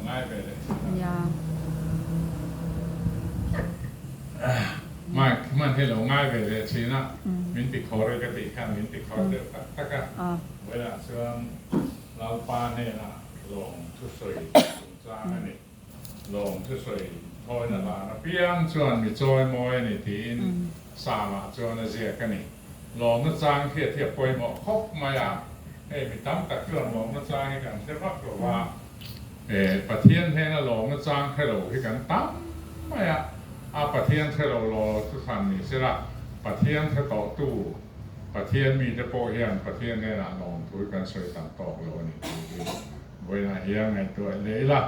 ngai ve leh thin a. Nia. Mike, hman hi lo ngai ve leh thin a, min ti khawr e ka tih khan min ti khawr deuh tak tak a. Vawilah chuan Lalpa hnenah lawm thusawi chungchang a ni. Lawm thusawi thawina hlan apiang chuan mi chawi mawi a ni tiin Psalm-ah chuan a ziak a ni. Lawmna chang hriat hi a pawimawh khawp mai a, hei mi tam tak chuan lawmna chang hi kan hre vak lo va, Pathian hnena lawmna chang hre lo hi kan tam mai a, a Pathian hre lo law lo chu hran ni sela, Pathian hre tawhtu Pathian mite pawh hian Pathian hnenah lawmthu hi kan sawi tam tawk lo a ni tih hi Vawiinah hian ngaihtuah leh ila,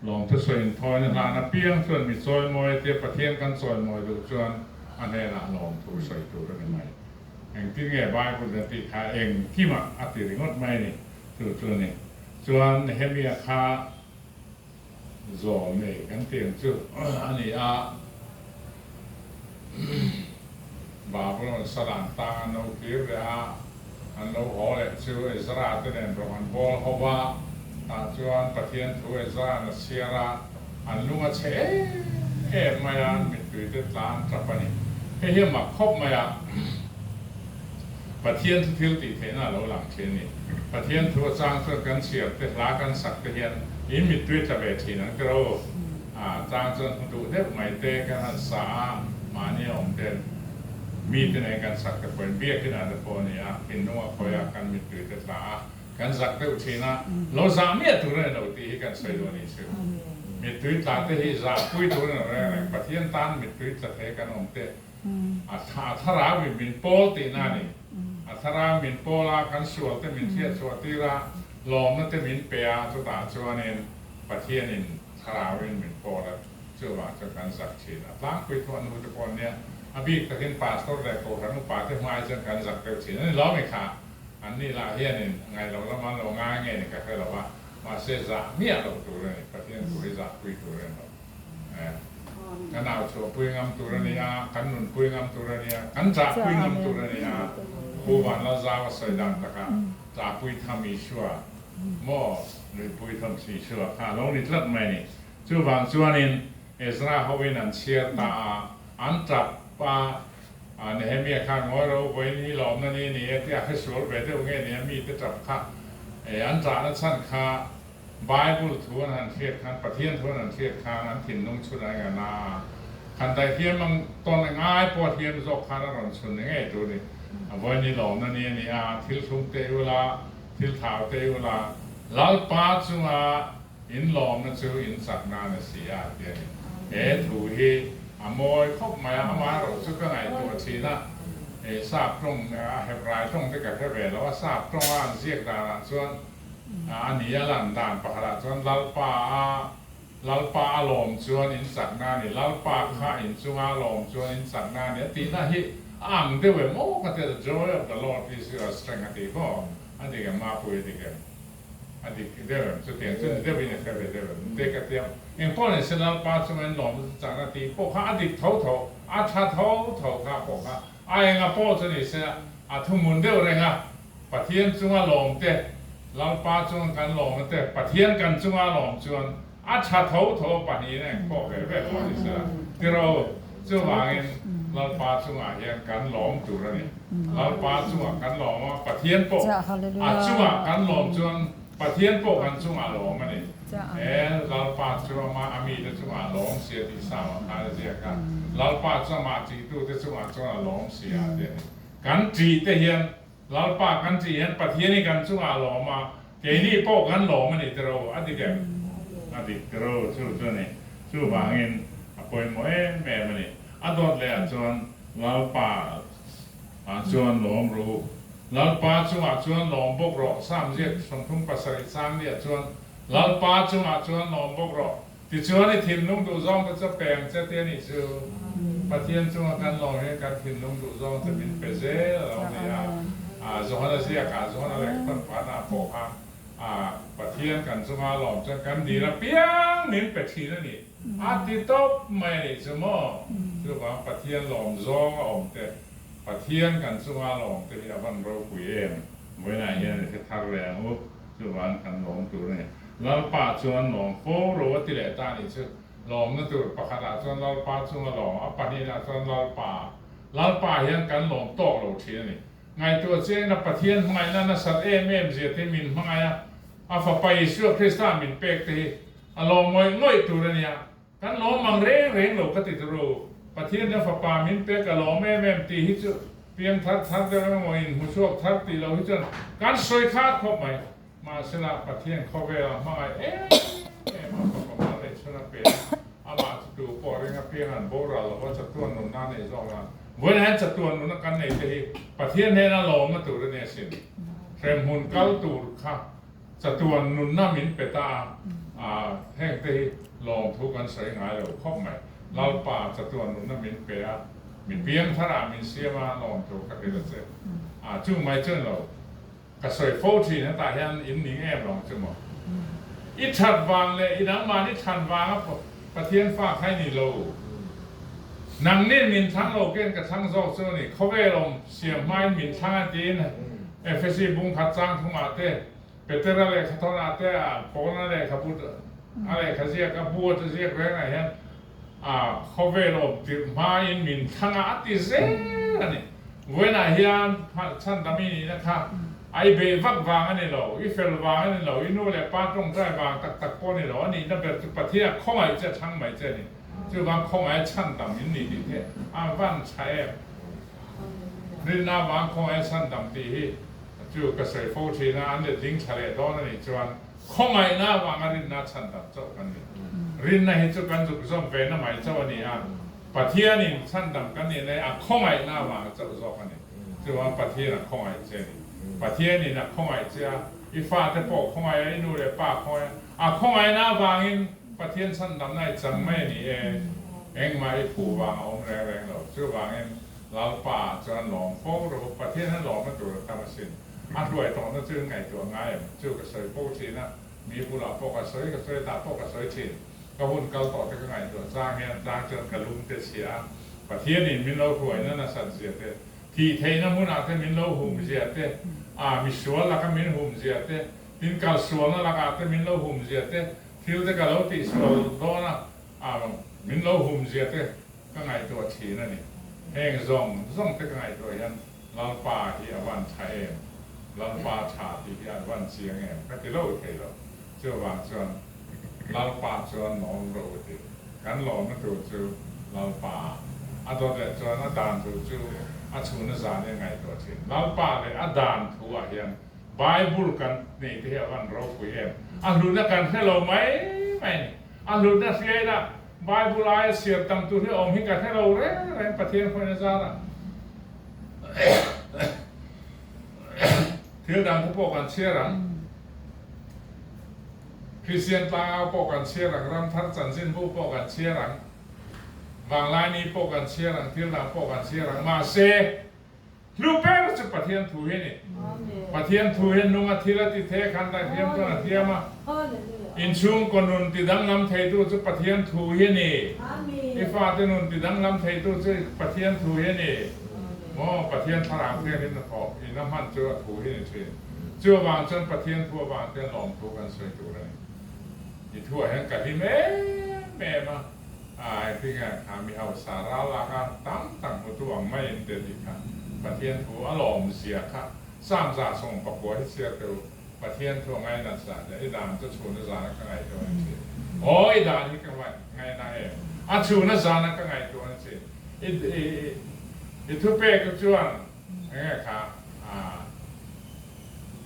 lawmthu sawiin thawina hlan apiang chuan mi chawimawi tia Pathian kan chawimawi duh chuan a hnenah lawmthu sawi tur a ni mai. Engtin nge Bible in a tih kha engkimah a ti ringawt mai a ni. Chu chu a ni. Chuan Nehemia kha zawm nei kan tih ang chu a ni a, Babylon salan tang an lo kir leh a, an lo haw leh chu Ezra te nen rawng an bawl ho va, tah chuan Pathian thu Ezra'n a chhiar a, an lung a chhe em em mai a, an mittui te tla an tap a ni. Hei hi a mak khawp mai a, Pathian thu thil tih theihna a lo lang thin a ni. Pathian thu a chang chuan kan chhiar te, hla kan sak te hian in mittui tla ve thin ang tiraw? A chang chuan hmu duh deuh mai te kan han sa a, mahni a awm ten mite nen kan sak te pawhin biakin ah te pawh a ni a, thinlung a khawi a, kan mittui te tla a, kan zak deuh thin a, lo zah miah tur a ni lo tih hi kan sawi duh a nih chu. Mittui tla te hi zah pui tur a ni lo reng reng, Pathian tan mittui tla thei kan awm te a thlarau in min pawl tihna a ni. A thlarau min pawl a, kan sual te min hriatchhuah tir a, lawmna te min pe a, chutah chuanin Pathianin Thlarauin min pawl a, chuvang chuan kan zak thin. A tlangpui thu a nu te pawh nia, a bik takin Pastor leh Kohhran upa te hmai chuan kan zak deuh thin a ni lo mi kha. An ni lah hianin ngaih loh lama an lo ngai nge ni ka hre lo a, mahse zah miah loh tur a ni, Pathian thu hi zahpui tur a ni lo. Kan au chhuahpui ngam tur a ni a, kan nunpui ngam tur a ni a, kan zahpui ngam tur a ni a, Pu Vanlalzau a sawi dan takah zahpui tham Isua Maw nuihpui tham si chu a kha lo ni tlat mai a ni. Chuvang chuanin Ezra hoin an chhiar ta a, an tap a, Nehemia khan ngawi ro vawiin hi lawmna ni a ni e tia hresual ve deuh nge ni a mite tap kha an tahna chhan kha Bible thu an han hriat khan Pathian thu an han hriat khan an thinlung chhun a enga na a, khan daihliam ang tawn engai pawh hliam zawk khan a rawn chhun ni ngei tur a ni. Vawiin hi lawmna ni a ni a, thil thlung te ula, Thil thau te u la, Lalpa chunga in lawmna chu in chak nan a si a, ti a ni. He thu hi a mawi khawp mai a, amaherawh chu ka ngaihtuah thin a, he sap tawng, a Hebrai tawng te ka hre ve lo a, sap tawnga an ziak danah chuan a ni a lan dan pakhatah chuan Lalpa a Lalpa a lawm chuan in chak na a ni, Lalpa kha in chunga a lawm chuan in chak na a ni a tihna hi a ang deuh em aw ka ti a, the joy of the Lord is your strength a tih maw? A dik em Mapui a dik em? A dik deuh em? Chutiang chu ni deuhin a hre ve deuh em? Te ka ti a, engpawh ni se Lalpa chunga in lawm chu chak na tih pawh kha a dik tho tho, a tha tho tho kha pawh kha a enga pawh chu ni se a thuhmun deuh reng a, Pathian chunga lawm te, Lalpa chunga kan lawmna te, Pathian kan chunga lawm chuan a tha tho tho pahnihin a engpawh ve ve pawh ni sela. Tiro, chuvangin Lalpa chungah hian kan lawm tur a ni. Lalpa chungah kan lawm a, Pathian pawh a chungah kan lawm chuan Pathian pawh kan chungah lawm a ni. He Lalpa chu ama a mite chungah lawm si a tih Psalm-ah khan a ziak a. Lalpa chu amah tihtu te chungah chuan a lawm si a ti a ni. Kan tih te hian Lalpa kan tih hian Pathian hi kan chungah a lawm a, keini pawh kan lawm a ni tiro, a dik em? A dik tiro, chu chu a ni. Chuvangin a pawimawh em em a ni. A dawt leh ah chuan Lalpa ah chuan lawm rawh u. Lalpa chungah chuan lawm bawk rawh. Psalm ziak 37 chang ni ah chuan Lalpa chungah chuan lawm bawk rawh. Tichuan i thinlung duhzawng te chu peng che te anih chu. Pathian chunga kan lawm hian kan thinlung duhzawng che min pe zel a lo ni a. Johana ziakah Johana lehkhawn pahna pawh khan Pathian kan chunga lawm chuan kan dil apiang min pe thin a ni. A ti tawp mai a nih chu maw? Chuvang Pathian lawm zawng a awm te, Pathian kan chunga lawm te hi a van ropui em? Vawiinah hian i hre thar leh ang u. Chuvang kan lawm tur a ni. Lalpa chuan lawm fo ro a ti leh ta a nih chu. Lawmna tur pakhatah chuan Lalpa chunga lawm, a pahnihah chuan Lalpa. Lalpa hian kan lawm tawk lo thin a ni. Ngaihtuah chiangin a Pathian hmangaihna nasat em em zia te min hmangaih a, a Fapa Isua Krista min pek te hi a lawm ngawih ngawih tur a nia. Kan lawm mang reng reng lo ka ti tur u. Pathian hian Fapa min pek a lawm em em tih hi chu piang thar thar deuh emaw inhmuchhuak thar tih lo hi chuan kan sawi khat khawp mai. Mahsela Pathian khawvela hmangaih em em a fapa mal leh chhun a pe a, amah chu tu pawh ring apiang an boral lo va chatuan nunna a neih zawk nan. Vawiin hian chatuan nunna kan nei te hi Pathian hnena lawmna tur a ni asin. Hremhmun kal tur kha chatuan nunna min pe ta a, heng te hi lawmthu kan sawi ngai lo khawp mai. Lalpa chatuan nunna min pe a, mi piangtharah min siam a, lawmthu ka hrilh a che. Chung mai chuan lo. Ka sawi fo thin hetah hian in ning em lo ang chu maw? I that vang leh i nangmahni thlan vanga Pathian fa kha i ni lo. Nangnin min thlang lo ken ka thlang zawk chu a ni. Khawvel awm siam hmain min thlang a tiin Efesi bung khat chang thumah te, Petera lehkhathawnah te, Paula lehkhabu a lehkha ziak a bu a te ziak rengah hian a khawvel awm tirh hmain min thlang a, a ti zel a ni. Vawiinah hian chhandam i nihna kha a i beih vak vang a ni lo, i fel vang a ni lo, i nu leh pa tawngtai vang tak tak pawh a ni lo, a nihna ber chu Pathian a khawngaih che a chhang mai che a ni. Chuvang khawngaih a chhandam in ni tih te a van tha em. Rinna vang khawngaih a chhandam tih hi chu ka sawi fo thin a, an letling thla leh dawn a nih chuan Khawngaihna avanga rinna chhandam chauh kan ni. Rinna hi chu kan zuk zawm ve na mai chauh a ni a, Pathianin chhandam kan nih na hi a khawngaihna avanga chauh zawk a ni. Chuvang Pathian a khawngaih che a ni. Pathianin a khawngaih che a, i fate pawh khawngaih a, i nu leh pa khawngaih a, a khawngaihna avangin Pathian chhandamna i chang mai a ni e. Engmah i phuh vang a awm reng reng lo. Chuvangin Lalpa chuan lawm fo rawh u, Pathian a lawmna tur a tam asin. A hruai tawhna chu in ngaihtuah ngai em? Chu ka sawi fo thin a, mi bulah pawh ka sawi, ka sawi tah pawh ka sawi thin. Ka hun kal tawh te ka ngaihtuah chang hian tlang chuan ka lung te chhia a, Pathianin min lo hruaina nasat zia te, thih theihna hmunah te min lo hum zia te, a misual laka min hum zia te, tin kalsualna lakah te min lo hum zia te, thil te ka lo tihsual dawn a, a min lo hum zia te ka ngaihtuah thin a ni. Heng zawng zawng te ka ngaihtuah hian Lalpa hi a van tha em? Lalpa tha tih hi an van chiang em? Ka ti lo thei lo. Chuvang chuan Lalpa chuan lawm rawh u tih kan lawmna tur chu Lalpa a dawt leh chuan a dan tur chu a chhuna zan hi a ngaihtuah thin. Lalpa leh a dan thu ah hian Bible kan nei te hi a van ropui em? A hlutna kan hre lo mai mai a ni. A hlutna hriain a Bible aia chhiar tam tur hi awm hi ka hre lo reng reng Pathian khawina zarah. Thil dang te pawh kan chhiar ang. Kristian tlangau pawh kan chhiar ang, Ramthar chanchinbu pawh kan chhiar ang, Vanglaini pawh kan chhiar ang, thil dang pawh kan chhiar ang. Mahse, Hlu ber chu Pathian thu hi a ni. Pathian thu hian nunga thil a ti thei a, khan tak hliam chuan a hliam a. Inchhungkaw nun ti danglam theitu chu Pathian thu hi a ni. I fate nun ti danglam theitu chu Pathian thu hi a ni. Maw Pathian thlarau thiangin a thawh in a hman chu a thu hi a ni thin. Chu avang chuan Pathian thu avang te lawmthu kan sawi tur a ni. I thuah hian ka hlim em em a. A engtinge kha mi hausa ral lak a tam tak hmutu ang mai in te tih kha Pathian thu a lawm zia kha Psalm 109 hi chhiar teh u Pathian thu a ngainat zah zia i dan chu chhuna zana ka ngaihtuah a ni thin aw i dan hi ka ngaina em a chhuna zana ka ngaihtuah a ni thin i i thupek chu chuan enge kha a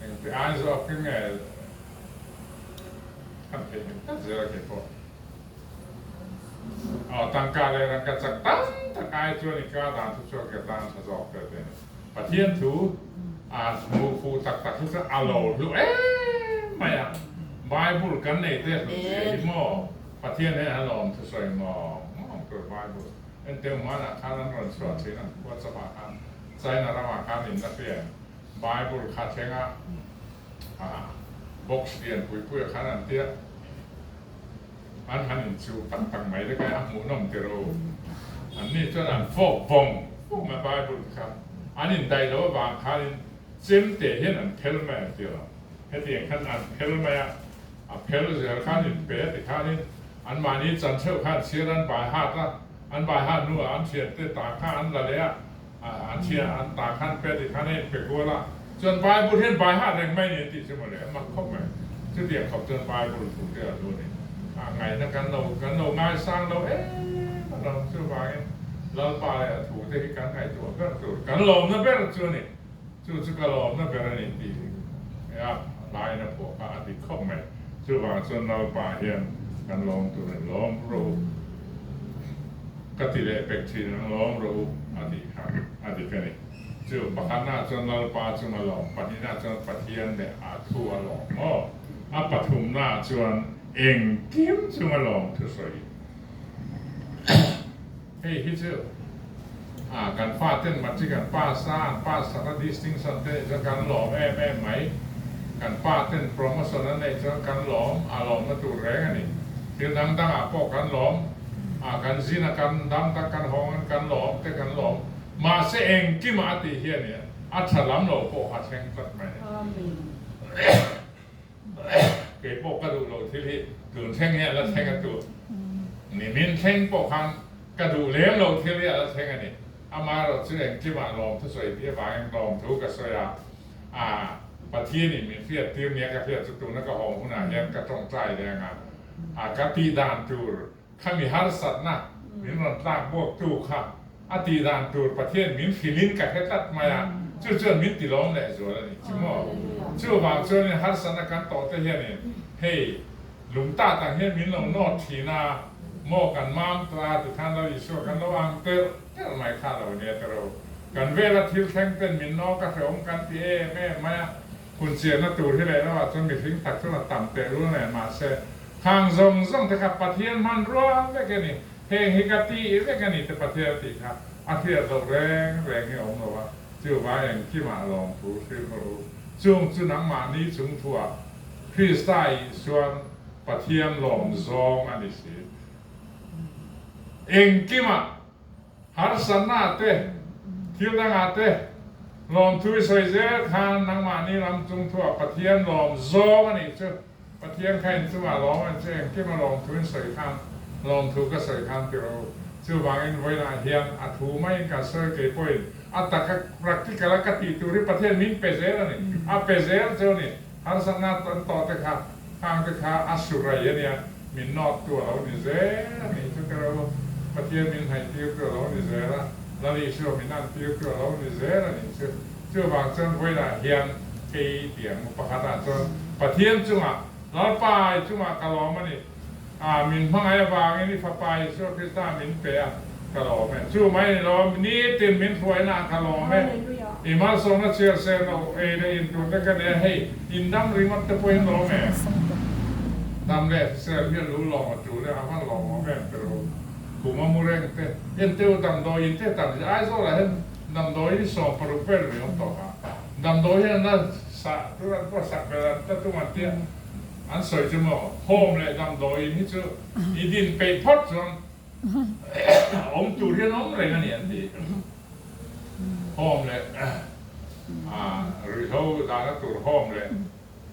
engti ai zawk enge kan theih hmel tlat zel a keipawh. Aw, tangka leh rangka chak tam tak ai chuan i ka dan thu chuan ka tan tha zawk tel te a ni. Pathian thu a hmuh fuh tak tak hi chu a lo hlu em mai a. Bible kan nei te hlut zia hi maw Pathian hian a lawm thusawi ngawng ngawng tur Bible enteu hmanah khan an rawn chhuah thin a, WhatsApp ah khan China ramah khan in la hria em? Bible kha thlenga box lian pui pui ah khan an tia. An han inchuh tak tak mai te kha a hmuhnawm tir u. Anni chuan an fawk vawng vawng a Bible te kha an indaih loh avang khanin chemte hian an phel mai an ti lo. Hetiang khan an phel mai a. A phel zel khan in pe a ti khanin anmahni chan theuh khan chhiar an bai hat a, an bai hat hnuah an thiante ta kha an la leh a, an thian an ta khan pe ti khan a in pe kual a, chuan Bible hian bai hat reng mai ni an tih chu mawle, a mak khawp mai. Chutiang khawp chuan Bible thu te a lu a ni. A ngaihna kan lo kan lo ngaisang lo em a lo, chuvangin Lalpa leh a thu te hi kan ngaihtuah ber tur, kan lawmna ber chu a ni. Chu chu ka lawmna ber a ni tih a hlain a phuah kha a dik khawp mai. Chuvang chuan Lalpa hian kan lawm tur a ni, lawm rawh u ka ti leh pek thin ang, lawm rawh u a tih kha a dik a ni. Chu pakhatnaah chuan Lalpa chunga lawm, pahnihnaah chuan Pathian leh a thu a lawm maw? A pathumnaah chuan engkim chunga lawm thusawi. Hei hi chu ah kan fa ten matric an pass a, an pass sak a distinction te nih chuan kan lawm em em mai. Kan pa ten promotion an neih chuan kan lawm, a lawmna tur reng a ni. Thil dang dang ah pawh kan lawm, ah kan zin a kan dam tak kan hawng in kan lawm te kan lawm. Mahse engkimah a tih hian i a tha lam lo pawh kha thleng tlat mai. Kei pawh ka duh lo thil hi tun thleng hi a la thleng a tu nimin thleng pawh khan ka duh lem lo thil hi a la thleng a ni. Amaherawh chu engkimah lawmthu sawi tih avangin lawmthu ka sawi a, a Pathianin min hriat tir nia ka hriat chu tuna ka hawng hunah hian ka tawngtai reng a, a ka tih dan tur Khami harsatna min rawn tlak buaktu kha a tih dan tur Pathian min hrilhin ka hre tlat mai a, chu chuan min ti lawm leh zual a ni chu maw? Chuvang chuanin harsatna kan tawh te hianin hei lungtat ang hian min lo nawt thin a, maw kan mam ta tikhan Lal Isua kan lo ang telh telh mai kha lo nia tiro. Kan vela thil thleng ten min nawk a hreawm kan ti em em mai a, hun chianna tur hi leh lamah chuan mihring tak chuan a tam teh rul nen mahse Khang zawng zawng te kha Pathian hmanrua vek a ni, heng hi ka tih vek a ni te Pathian a tih kha a hriat loh reng reng hi a awm lo a, chuvang engkimah lawmthu hrilh rawh u. Chung chu nangmahni chung thuah Krista Isuan Pathian lawm zawng a ni si. Engkimah Harsatna te, thil dangah te lawmthu i sawi zel khan nangmahni lam chung thuah Pathian lawm zawng a nih chu. Pathian kha inchungah lawm an chu engkim a lawmthu in sawi khan lawmthu ka sawi khan ti rawh u. Chuvangin vawiinah hian a thu maiin kan sawi kei pawhin a taka practical a ka tih tur hi Pathian min pe zel a ni. A pe zel chu a ni. Harsatna an tawh te kha khang te kha a su rei a nia, min nawt tu a lo ni zel a nih chu ka ro, Pathian min hnaih tir tu a lo ni zel a, Lal Isua min an tir tu a lo ni zel a nih chu. Chuvang chuan vawilah hian kei tiang pakhat ah chuan Pathian chungah, Lalpa i chungah ka lawm a ni. A, min hmangaih avangin i Fapa Isua Krista min pe a, ka lawm e. Chu mai ni lo, nitin min hruaina ah ka lawm e. I malsawmna chhiar sen lo ei leh in tur te ka nei a, hei, in dam ringawt te pawhin lawm e. Dam leh hrisel hi a lu lawm a tul e, a van lawmawm em ti ro. Kum a mu reng te, enteu damdawi in te tam si, Aizawl ah hian damdawi hi 60 vel mai awm tawh a, damdawi hian an la sah tur an pawh sak vel an ta tum an tia. An sawi chu maw, home leh damdawiin hi chu i din peih phawt chuan awm tur hian awm reng a ni an ti. Home leh ruihhlo dahna tur home leh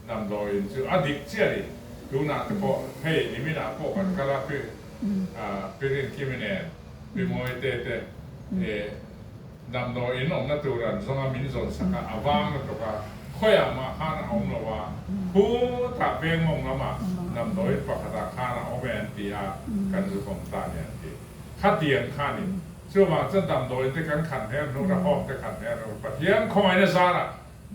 damdawiin chu a dik chiah a ni. Tunah te pawh hei niminah pawh kan kal a, Pi Rinkimi nen Pi Mawite te Damdawiin awmna tur an zawng a, min zawn sak a, a vang lutuk a, khawiah mah khan a awm lo a, khutah veng mawng lamah damdawiin pakhatah khan a awm e an ti a, kan zuk awm ta a ni an ti. Khatiang kha a ni. Chuvang chuan damdawiin te kan khan her hnu, rahawm te khan her hnu, Pathian khawngaihna zarah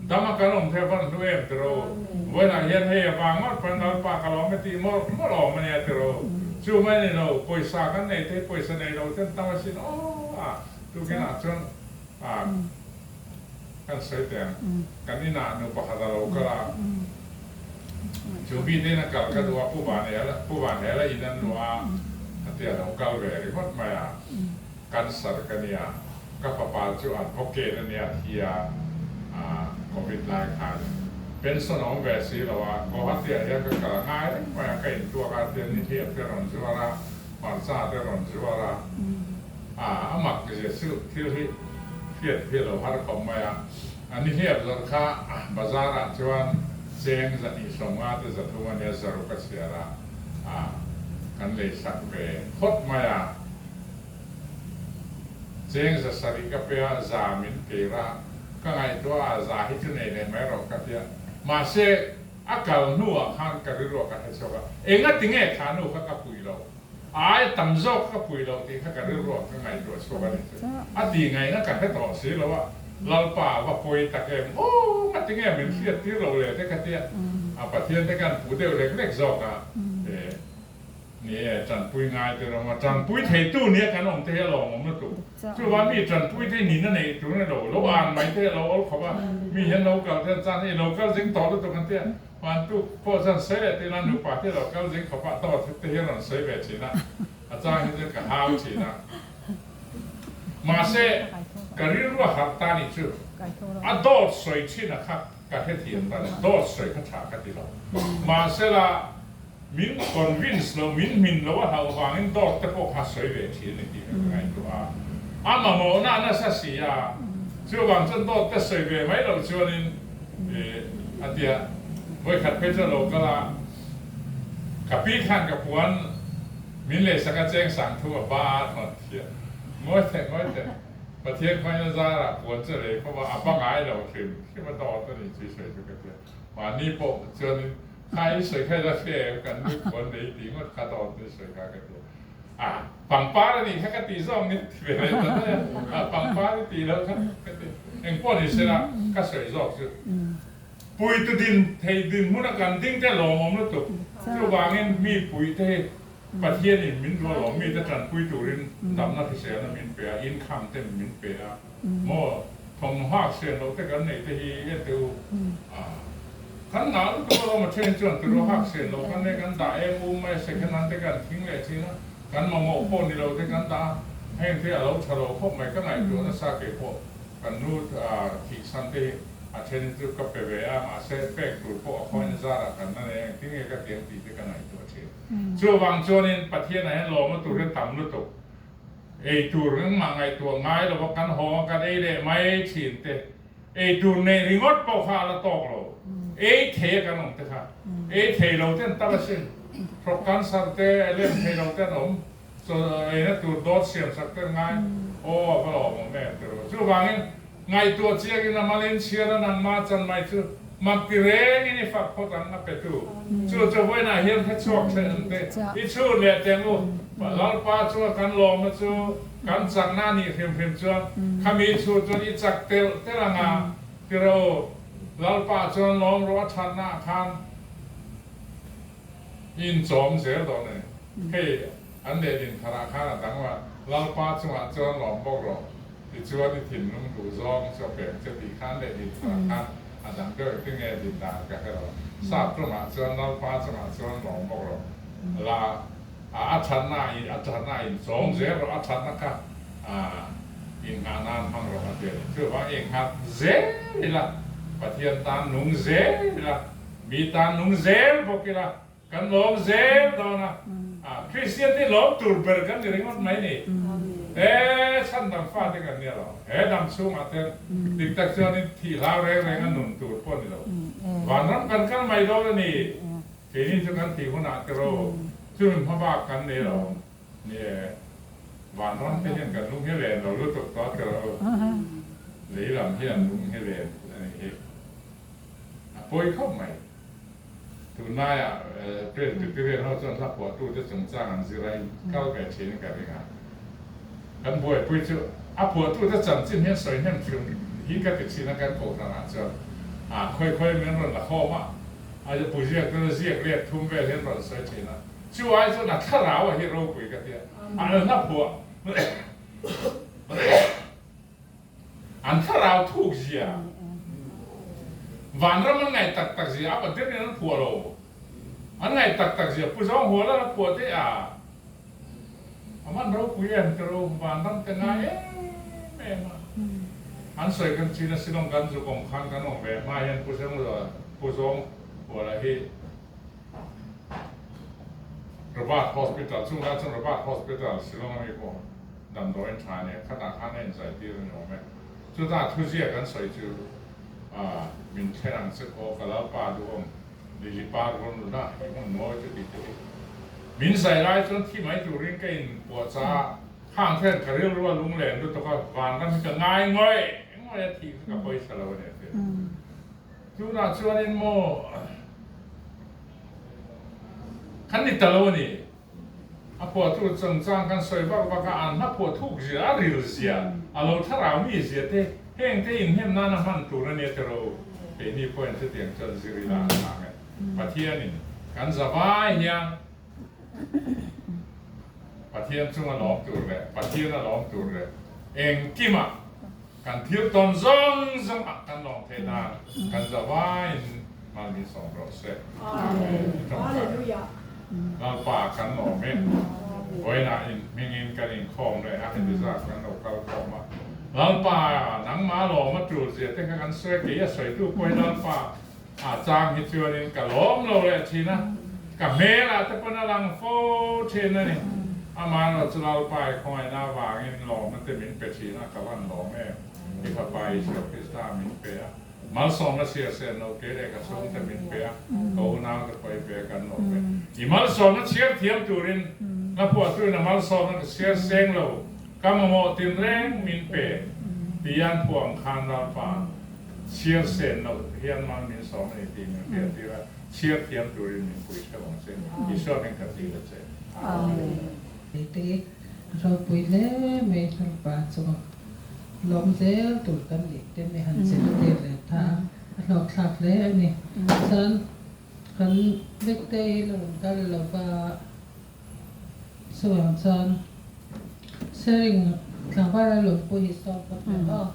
dam a kan awm thei van hnu em tiro. Vawiinah hian hei a vang ngawt pawn Lalpa ka lawm e tih mawlh mawlh awm a nia tiro. Chu mai a ni lo, pawisa kan nei thei, pawisa nei lo ten tam asin aw a. Tukinah chuan kan sawi teh ang, kan inah nu pakhat a lo kal a, chu mi te in a kal ka duh a, Pu Vanhela, Pu Vanhela in an luah a, a ti a lo kal ve ringawt mai a, cancer ka nia, ka fapa chu advocate a nia thi a, covid lai khan pension a awm ve si lo a, Guwahati ah hian ka kal a ngai reng mai a, ka intuak a, tian nihliap te rawn zuar a, hmarcha te rawn zuar a. A, a mak zia chu thil hi hriat hi a lo har khawp mai a. A nihliap zawrh kha bazar ah chuan Cheng 250 te 300 a nia 600 a chhiar a, ah kan lei sak ve phawt mai a. Cheng 700 ka pe a, za min tir a, ka ngaihtuah a, za hi chu nei leh mai rawh ka ti a. Mahse, a kal hnuah khan ka rilruah ka hre chhuak a, engati nge kha nu kha ka pui loh? A aia tam zawk ka pui loh tih kha ka rilruah ka ngaihtuah chhuak a ni chu. A tih ngaihna ka hre tawh si lo a, Lalpa a va pawi tak em? Aw, ngati nge min hriat tir lo le te ka tia, a Pathian te kan puh deuh lek lek zawk a, e, ni e, tanpui ngai te rawng a, tanpui theitu nia kan awm te hi a lawmawm lutuk. Chuvang mi tanpui te nihna neih tur a ni lo, lo an mai te hi a lo awl khawp a, mi hian lo kal te an chan a, i lo kal zing tawh lutuk an tia, Hmantuk pawh chuan sawi leh tina nupa te lo kal zing khawpah tawh thut te hi a rawn sawi ve thin a, a chang hi chuan ka hau thin a. Mahse, ka rilru a harh ta nih chu a dawt sawi thin a kha ka hrethiam ta lo, dawt sawi kha tha ka ti lo. Mahsela, min convince lo, min hmin lo a hlauh vangin dawt te pawh kha sawi ve thin a ni tih ka ngaihtuah a. A mamawhna a nasa si a, chuvang chuan dawt te sawi ve mai loh chuanin a ti a, vawikhat phei chu a lo kal a, ka pi khan ka puan min leisak a cheng sang thu a ba a thawn thiam ngawi teh ngawi teh Pathian khawiin a zarah puan chu a lei khawp a, a ba ngai lo hrim hrim a dawt a ni chu i sawi chu ka ti a, mahni pawh chuanin kha i sawi kha i la hre em kan nu puan lei tih ngawt kha dawt i sawi kha ka ti a. A, pangpar a nih kha ka tih zawk ni ti ve leh ta daih a, a pangpar i tih loh kha ka ti. Engpawh ni sela ka sawi zawk chu puitu din thei dinhmun a kan ding te lawmawm lutuk. Chuvangin mi puih te hi Pathianin min duh alawm, mite tanpui turin damna hriselna min pe a, income te min pe a, maw thawmhak sian loh te kan neih te hi ente u a. Kan ngah lutuk alawm a then chuan tiraw hak sian loh kan nei kan dah em um mai a second hand te kan thing leh thin a, kan mamawh pawh ni lo te kan dah a, heng te a lo tha lo khawp mai ka ngaihtuah nasa kei pawh kan nu thihchhan te hi a then chu ka pe ve a mahse pek tur pawh a khawiin zarah kan la nei a engtin nge ka tiang tih te ka ngaihtuah thin. Chuvang chuanin Pathianah hian lawmna tur hi a tam lutuk. Ei tur engmah ngaihtuah ngai lova kan haw a kan ei leh mai thin te. Ei tur neih ringawt pawh kha a la tawk lo. Ei thei a kan awm te kha. Ei thei lo te an tal asin. Hrawk cancer te, lem thei lo te an awm. Chaw eina tur dawt siam sak te an ngai. Aw a va lawmawm em ti rawh. Chuvangin ngaihtuah chiakin a malin chhiar a nangmah chan mai chu mak ti rengin i fak phawt ang a petu. Chu chu vawiinah hian hre chhuak thleh ang te. I chhun leh teng u. Lalpa chunga kan lawmna chu kan chakna a nih hrim hrim chuan khami chhur chuan i chak telh telh ang a, ti rawh u. Lalpa chuan lawm rawh a thatna ah khan i inchawm zel dawn a ni. Hei an lehlin tharah khan a dang a, Lalpa chungah chuan lawm bawk rawh, tichuan i thinlung duh zawng chu a pek che tih kha an lehlin tharah khan a dang deuh engtin nge din dan ka hre lo. Sap tumah chuan Lalpa chungah chuan lawm bawk rawh, la A a thatna in a thatna in chawm zel rawh, a thatna kha inghah nan hmang rawh a ti a ni. Chuvang innghat zel ila, Pathian tan nung zel ila, mi tan nung zel bawk ila, kan lawm zel dawn a. Kristian te lawm tur ber kan ni ringawt mai ni. He chhandam fate kan nia lo. He dam chhungah ten dik tak chuanin thih hlau reng reng a nun tur pawh a ni lo. Vanram kan kal mai dawn a ni. Keini chu kan tih hunah te ro chumi hmabak kan nei lo ni e. Vanram te hian kan lung hi len lo lutuk tawh te ro. Lei lam hian lung hi len a nih hi. A pawi khawp mai. Tunlaiah Presbyterian ho chuan hla phuahtute chungchang an zir a, in kal ve thin in ka ring a. Kan buaipui chu a phuahtute chanchin hian sawi hnem thin hi ka ti thin a kan kohhranah chuan a khawi khawi min rawn la khawm a. A pui ziak chuan a ziak let thum vel hian rawn sawi thin a, chu ai chuan a thlarau a hi ropui ka tia, an hla phuah an thlarau thuk zia, vanram an ngaih tak tak zia a patir in an phuah lo, an ngaih tak tak zia Pu Zawng Huala a phuah te a, a man ropui em ti ro, vanram te ngai em em a, an sawi kan chin a Shillong kan zuk awm khan kan awm ve hma hian Pu Zawng Pu Zawng Huala hi Robert Hospital chungah chuan Robert Hospital Shillong ami pawh damdawiin tha ania khatah khan a inzai tir a ni awm e. Chutah thuziak an sawi chu min thlen ang che aw ka Lalpa duhawm. Lily par rawn lut a, i hmun mawi chu tih te hi. Min zai lai chuan thi mai turin ka inpuahchah a, khang khian ka rilru a lunglen lutuk a, vanram hi ka ngai ngawih ngawih a, thih kha ka pawisa lo a ni a ti. Tunah chuanin maw kan ni ta lo a ni. A phuahtu chungchang kan sawi vak vak a, an hla phuah thuk zia, a ril zia, a lo thlarau mi zia te, heng te inhnem nana hman tur a nia tiraw? Keini pawhin chutiang chuan zir ila an hlang e. Pathianin kan zavai hian Pathian chunga lawm tur leh Pathiana lawm tur leh engkimah kan thil tawn zawng zawngah kan lawm theih nan kan zavaiin mal min sawm rawh se. Amen. Lalpa kan lawm e. Vawiinah in hmingin kan inkhawm leh a, heti zat kan lo kal khawm a. Lalpa nangmah lawm a tul zia te kha kan sawi a, kei a sawitu pawh hi Lalpa a chang hi chuanin ka lawm lo leh thin a, ka hmelah te pawn a lang fo thin a ni. Amaherawh chu Lalpa i khawngaihna avangin lawmna te min pe thin a, ka van lawm em. I Fapa Isua Krista min pe a. Malsawmna siar sen lo ke leh ka chhungte min pe a, ka unaute pawh i pe a kan lawm e. I malsawmna chhiar thiam turin hla phuahtuin a malsawmna ka chhiar seng lo, ka mamawh tinreng min pe ti an phuah ang khan Lalpa chhiar sen loh hian mal min sawm a ni tih min hriattir a, chhiar thiam turin min pui hreuh ang che. Isua min ka dil a che. Amen. Te ropui hle mai Lalpa chunga Lawm zel tur kan nih te mi han zirtir leh ta a, a hlawkthlak hle a ni. Chuan kan Bikte hi la rawn kal lo va, chuvang chuan Sharing tlangval a lawm pawh hi sawm phawt mai aw.